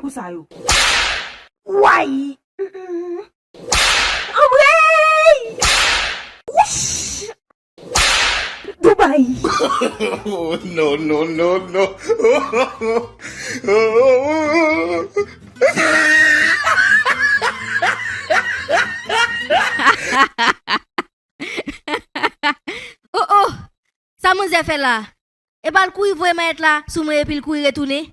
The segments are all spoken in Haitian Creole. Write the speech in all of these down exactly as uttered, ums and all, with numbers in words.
kou sa yo. Way! Mm, mm. Anmwey! Wouch! Dubai! Oh, no, no, no, no. Oh, oh! Sa manzè fè la? Epa l kouri voye mayèt la sou mwen epi l kouri retounen.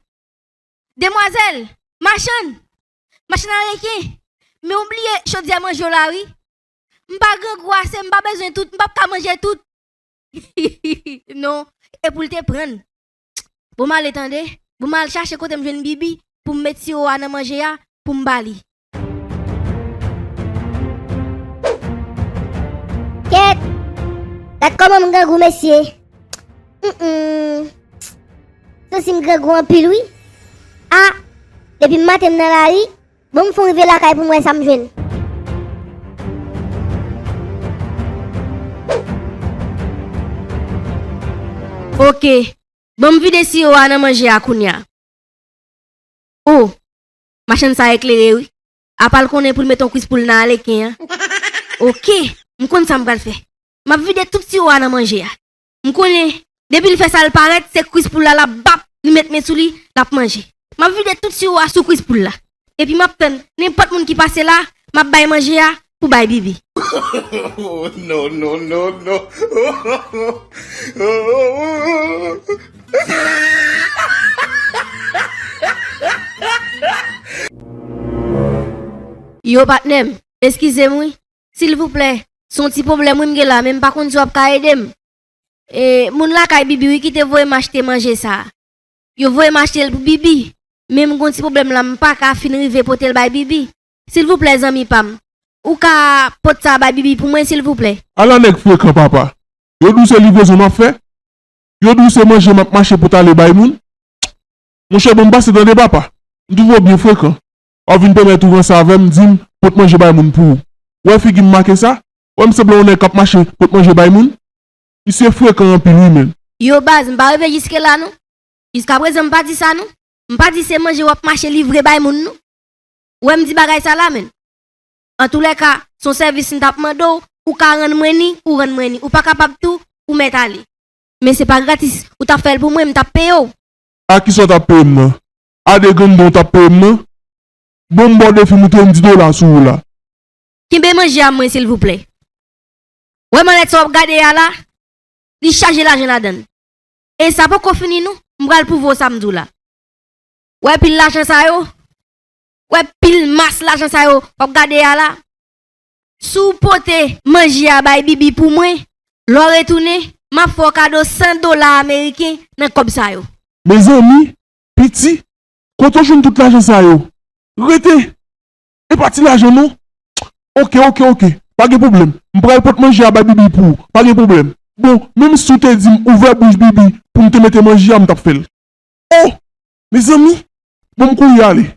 Demwazèl! Machann! Machann areken! Men w bliye chodyè manje w la wi. M pa grangou ase, m pa bezwen tout, m p ap ka manje tout. Non, e pou l te pran l. Bon, m ale tande. Bon, m al chache kote m jwenn Bibi pou m met siwo a nan manje a pou m ba li. Kèt! Gad kòman m grangou, mesye. Mm, mm. Santi m grangou anpil, wi. A! Depi maten m nan lari, bon, m fon rive lakay pou m wè sa m jwenn. Oke. Ban m vide siwo a nan manje a kounye a. O! Machann sa eklere, wi. Apa l konnen pou l met yon kwis poul nan aleken an. Oke, m konn sa m pral fè. M ap vide tout siwo a nan manje a. M konnen, depi l fè sa l parèt, se kwis poul la l ap bap, li met men sou li, l ap manje. M ap vide tout siwo a sou kwis poul la. Epi m ap tann nenpòt moun ki pase la, m ap bay manje a pou bay Bibi. Oh, no, no, no, no. Yo, patnè m, eskize m wi. Silvouplè, se yon ti pwoblèm wi m gen la, men m pa konn si w ap ka ede m. E, moun lakay Bibi wi ki te voye m achte manje sa a. Yo voye m achte l pou Bibi. Men m gon ti pwoblèm la, m pa ka fin rive pote l bay Bibi. Silvouplè, zanmi pa m, ou ka pot sa bay Bibi pou mwen, silvouplè? Ala nèg frekan, papa. Yo di w se livrezon m ap fè? Yo di w se manje m ap mache pou t ale bay moun? Monchè, bon, m pase tande, papa. M twouve w byen frekan. W ap vin pèmèt ou ranse avè m, di m, pot manje bay moun pou ou. Ou wè figi m make sa? Ou wè m sanble yon nèg k ap mache pot manje bay moun? Misye frekan anpil wi, menn. Yo, baz, m pa rive jiske la non. Jiskaprezan, m pa di sa non. M pa di se manje w ap mache livre bay moun non. Ou wè m di bagay sa la, menn. Antoulèka, se yon sèvis m t ap mande w, ou ka rann mwen ni, ou rann mwen ni. Ou pa kapab tou, ou mèt ale. Men se pa gratis, ou t ap fè l pou mwen, m t ap peye w. A kisa w t ap peye m nan? A de grenn bon w t ap peye m nan? Bon, m ba w defi, montre m dis dola sou ou la. Kenbe manje a mwen, silvouplè. Wè malèt sa w ap gade a la, li chaje lajan ladan l. E sa poko fini non, m pral pwouve w sa m di w la. Wè pil lajan sa yo, wè pil mas lajan sa yo w ap gade a la. Si w pote manje a bay Bibi pou mwen, lè w retounen, m ap fè w kado san dola ameriken nan kòb sa yo. Mezanmi, piti, kote w jwenn tout lajan sa yo? Rete! E pa ti lajan non. Oke, oke, oke. Pa gen pwoblèm. M pral pot manje a bay Bibi pou ou. Pa gen pwoblèm. Bon, menm si w te di m ouvè bouch Bibi pou m te mete manje a, m t ap fè l. O! Mezanmi! Bon, m kouri ale.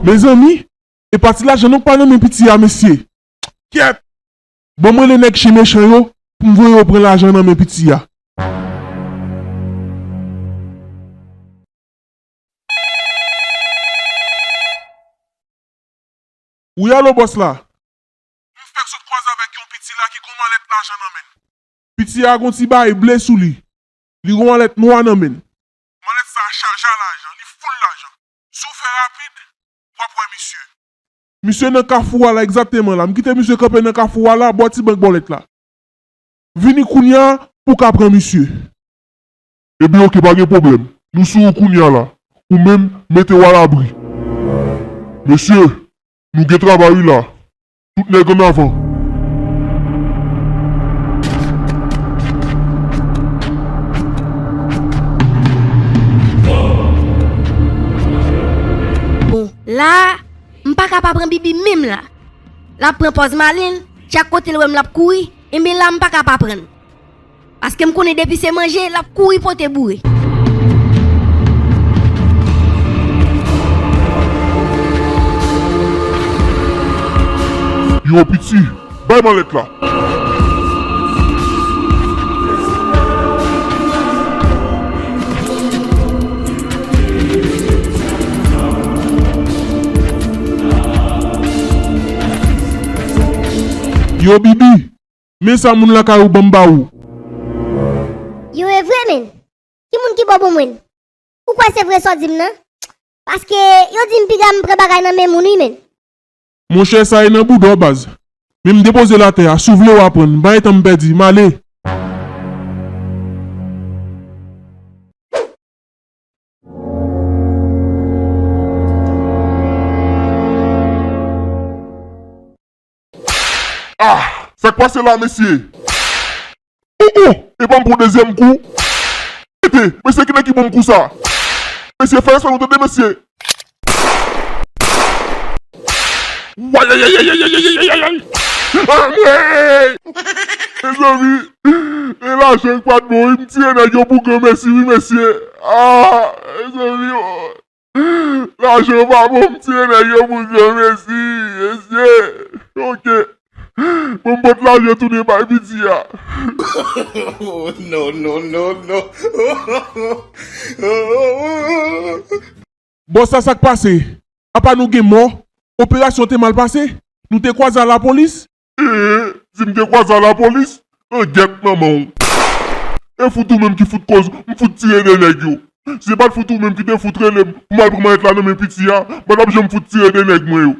Mezanmi, e pa ti lajan non k pa nan men piti a, mesye. Kèt! Ban m rele nèg chen mechan yo pou m voye yo pran lajan nan men piti a. Wi, alo, bòs la. M fèk sot kwaze avèk yon piti la ki gon malèt lajan nan men l. Piti a gon ti bagay ble sou li. Li gon malèt nwa nan men l. Malèt sa a chaje a lajan, li full lajan. Si w fè rapid, w ap wè misye. Misye nan kafou a la, egzakteman la. M kite misye kanpe nan kafou a la, bò ti bank bòlèt la. Vini kounye a pou w ka pran misye. Ebyen, oke, pa gen pwoblèm. Nou sou ou kounye a la. Ou menm, mete w alabri. Mesye, nou gen travay wi la. Tout nèg ann avan. Bon, la a, m pa ka pa pran Bibi menm la. L ap pran pòz malen, chak kote l wè m l ap kouri, enben la m pa ka pa pran l. Paske m konnen depi se manje, l ap kouri pote boure. Yo, piti, bay malèt la. Yo, Bibi, men sa moun lakay ou ban m ba ou. Yo, e vre, men. Ki moun ki ba w bon mwen? Ou kwè se vre sa w di m nan? Paske yo di m piga m pran bagay nan men moun, wi, men. Monchè, sa e nan bouda w, baz. Men m depoze l atè a, si w vle w a pran l, m pa gen tan m pèdi, m ale. Ah! Sa k pase la, mesye? Oh, oh! Epa m pran dezyèm kou. Kite! Mesye, ki nèg ki ban m kou sa? Mesye, fè respè nou, tande, mesye! Wayayayayayayayayay! Anmwey! Mezanmi, e lajan k pa t bon, wi, m tire nèg yo pou granmesi, wi, mesye. Ah, mezanmi, oh. Lajan pa bon, m tire nèg yo pou granmesi, mesye. Ok. Bon, m pot lajan tounen bay piti a. Oh, non, non, non, non. Bòs la, sa k pase? Apa nou gen mò? Operasyon te mal pase? Nou te kwaze a lapolis? Ee, si m te kwaze a lapolis, an gyèt manman w. E fout ou menm ki fout koz m fout tire de nèg yo. Si se pa t fout ou menm ki te fout rele m pou m al pran manyèt la nan men piti a, m pa t ap janm fout tire de nèg mwen yo.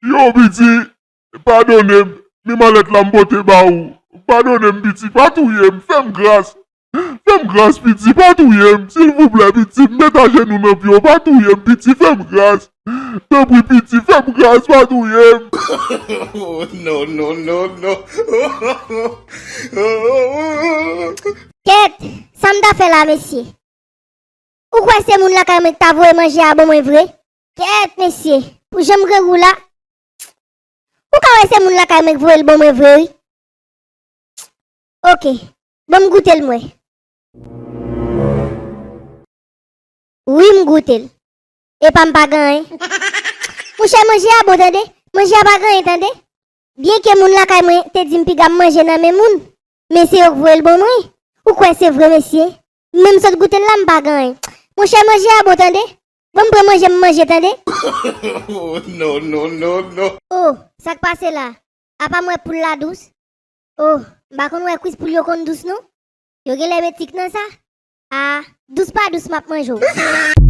Yo, piti, padone m, men malèt la m pote ba ou. Padone m, piti, pa touye m, fè m gras. Fè m gras, piti, pa touye m, silvouplè, piti, m met ajenou nan pye w, pa touye m, piti, fè m gras. Tanpri, piti, fè m gras, pa touye m. Oh, non, non, non, non. Kèt, sa m ta fè la, mesye? Ou kwè se moun lakay mwen ki ta voye manje a ban mwen vre? Kèt, mesye, pou jan m grangou la. Ou ka wè se moun lakay mwen ki voye l ban mwen vre, wi. Ok, ban m goute l m wè. Wi, m goute l. Epa m pa gen anyen. Monchè, manje a bon, tande. Manje a pa gen anyen, tande. Byenke moun lakay mwen te di m piga m manje nan men moun, men se yo k voye l ban mwen. Ou kwè se vre, mesye? Menm sot goute l la, m pa gen anyen. Monchè, manje a bon, tande. Ban m pran manje m manje, tande. Oh, non, non, non, non. Oh, sa k pase la? Apa m wè poul la dous? Oh, m pa konn wè kwis poul yo konn dous, non. Yo genlè met tik nan sa. Ah, dous pa dous, m ap manje w.